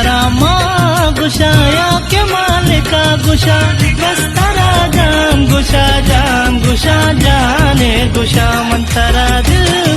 راما گشایا کہ مالکا گشا، بس ترا جان گشا، جان گشا، جانے گشا، من ترا دل